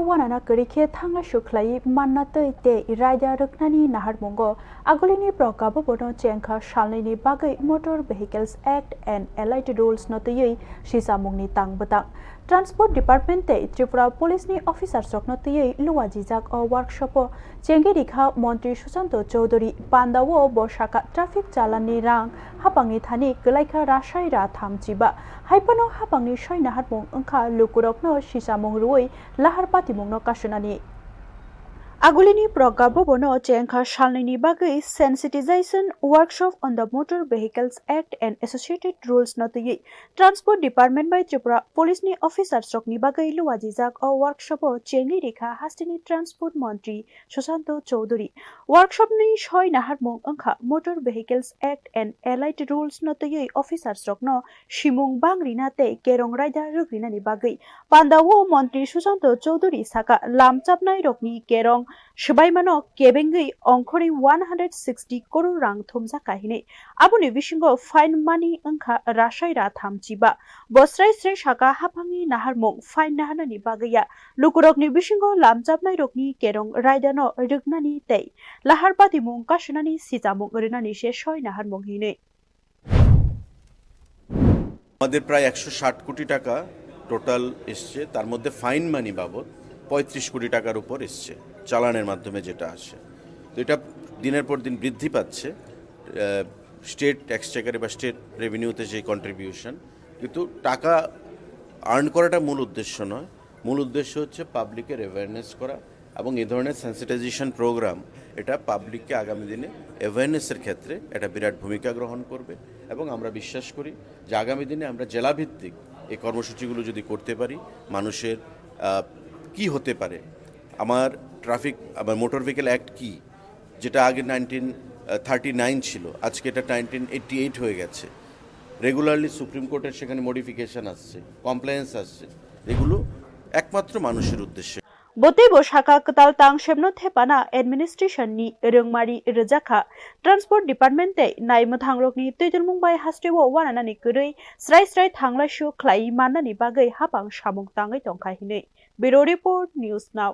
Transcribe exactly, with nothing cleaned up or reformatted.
Wanana kwrwi khe thangna sukhlai manna twi tei raida rwknani naharmungo agulini proka bobono chengkha salnwini bagwi Motor Vehicles Act and Allied Rules no twiwi sisamungni tang bwtang. Transport Department tei Tripura Police ni officers rokno twiwi luajijak o workshop o chengwi rikha Montri Susanto Chowdhury. Pandao bo saka traffic chalani rang hapangni thani kwlaikha rasai ra thamchiba. Haiphano hapangni soi naharmung wngkha lukurokno sisamung rwui lahar patimungno kasunani. Agulini proka bobono chengkha salnwini bagwi sensitization workshop on the Motor Vehicles Act and Associated Rules no twiwi Transport Department bai Tripura Police ni officers rokni bagwi luajijak o workshop o chengwi rikha hasteni Transport Montri Susanto Chowdhury. Workshop ni soi naharmung wngkha Motor Vehicles Act and Allied Rules no twiwi officers rokno simung bang rina tei kerong raida rwk rinani bagwi. Pandao Montri Susanto Chowdhury saka lamchapnai rokni kerong swbaimano kebengwi ongkhorwi one hundred sixty crore rang thumjak kahinwi. Aboni bisingo fine mani wngkha rasai ra thamchiba. Bo srai srai saka hapangni naharmung fine naharnani bagwi ya. Lukurokni bisingo lamchapnairokni kerong raidano rwknani tei lahar patimung kasunani sisamung rwnani se soi naharmung hinwi. আমাদের প্রায় একশো ষাট কোটি টাকা টোটাল এসছে, তার মধ্যে ফাইন মানি বাবদ পঁয়ত্রিশ কোটি টাকার উপর এসছে, চালানের মাধ্যমে যেটা আসে। তো এটা দিনের পর দিন বৃদ্ধি পাচ্ছে। স্টেট এক্সচেকারে বা স্টেট রেভিনিউতে যে কন্ট্রিবিউশন, কিন্তু টাকা আর্ন করাটা মূল উদ্দেশ্য নয়। মূল উদ্দেশ্য হচ্ছে পাবলিকের অ্যাওয়ারনেস করা এবং এই ধরনের সেন্সিটাইজেশন প্রোগ্রাম, এটা পাবলিককে আগামী দিনে অ্যাওয়ারনেসের ক্ষেত্রে একটা বিরাট ভূমিকা গ্রহণ করবে। এবং আমরা বিশ্বাস করি যে আগামী দিনে আমরা জেলাভিত্তিক এই কর্মসূচিগুলো যদি করতে পারি, মানুষের আহ, কি হতে পারে, আমার ট্রাফিক, আমার মোটর ভেহিকেল অ্যাক্ট কি, যেটা আগে নাইনটিন থার্টি নাইন ছিল, আজকে এটা নাইনটিন এইটটি এইট হয়ে গেছে। রেগুলারলি সুপ্রিম কোর্টের সেখানে মডিফিকেশন আসছে, কমপ্লায়েন্স আসছে, এগুলো একমাত্র মানুষের উদ্দেশ্যে। Boteibo saka kwtal tang semno thepana administration ni rwngmari rwjakha. Transport Department tei nai mwthangrokni twidulmung bai hasteo wananani kwrwi srai srai thanglaisu khlai mannani bagwi hapang samung tangwi tongkha hinwi. Bureau Report, News Now.